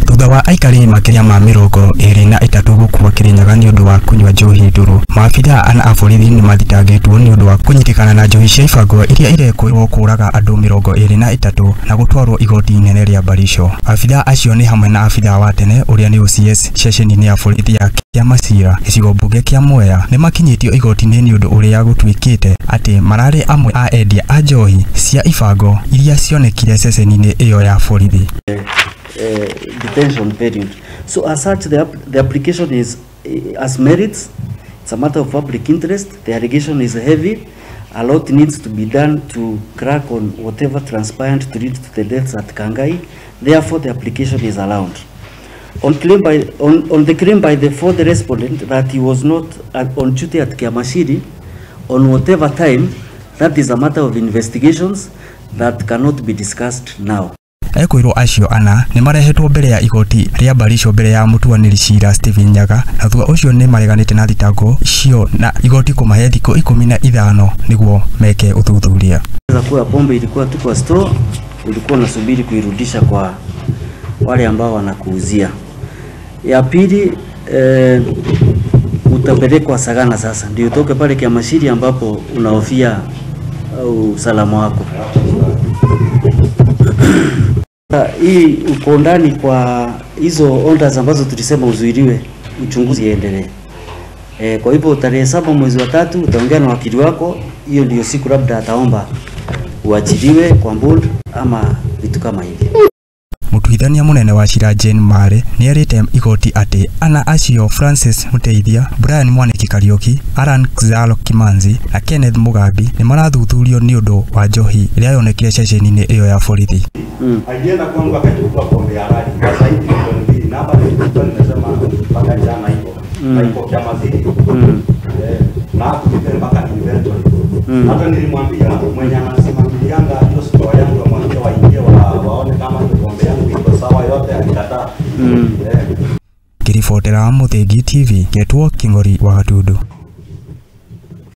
Thutha wa aikari makĩria ma 23 gũkua Kirinyaga nĩ ũndũ wa kũnyua njohi ndũrũ, maabithaa ana a borithi nĩ mathitangĩtwo nĩ ũndũ wa kũnyitĩkana na njohi cia ibango iria irekũĩrwo kũũraga andũ 23 na gũtwarwo igoti inene rĩa Baricho. Abithaa acio nĩ hamwe na abithaa wa tene ũrĩa nĩ OCS ceceni-inĩ ya borithi ya Kĩamacira gĩcigo mbunge kĩa Mwea nĩ makinyĩtio igoti-inĩ nĩ ũndũ ũrĩa gũtuĩkĩte atĩ mararĩ amwe a endia a njohi cia ibango iria cionekire ceceni-inĩ ĩyo ya borithi. Detention period. So as such, the application is as merits. It's a matter of public interest. The allegation is heavy. A lot needs to be done to crack on whatever transpired to lead to the deaths at Kangai. Therefore, the application is allowed. On the claim by the fourth respondent that he was not on duty at Kiamashiri on whatever time, that is a matter of investigations that cannot be discussed now. Ekwirwo acio ana nĩ marehetwo mbere ya igoti rĩa Baricho mbere ya mũtuanĩri cira Stephen Nyaga, na thutha ũcio nĩ mareganĩte na thitango icio na igoti kũmahe thikũ 15 nĩguo meke ũthuthuria. Kuwa pombe ilikuwa tu kwa store, ulikuwa unasubiri kuirudisha kwa wale ambao wanakuuzia. Ya pili, utapelekwa Sagana sasa, ndio utoke pale Kiamashiri ambapo unahofia usalama wako. Hii uko ndani kwa hizo orders ambazo tulisema uzuiliwe, uchunguzi iendelee. Kwa hivyo tarehe 7 mwezi wa 3 utaongea na wakili wako, hiyo ndio siku labda ataomba uachiliwe kwa bond ama vitu kama hivi. Mũtuithania mũnene wa cira Jane Mare nĩerĩte igoti atĩ ana acio Francis Muteithia, Brian Mwaniki Kariuki, Alan Xalo Kimanzi na Kenneth Mugambi nĩ marathuthurio nĩ ũndũ wa njohi ĩrĩa yonekire ceceni-inĩ ĩyo ya borithi. Alienda kwangu akachukua pombe ya rali kwa zaidi milioni 2 na hapa nilikuwa nimesema mpaka jana hivyo na iko Kiamaziri na hapo mpaka inventory. Hata nilimwambia mwenye anasimamianga hiyo store yangu amwambie waingie waone kama pombe yangu iko sawa, yote alikataa. Ngiribotera Muthingi TV, ngetwo King'ori wa Gatundu.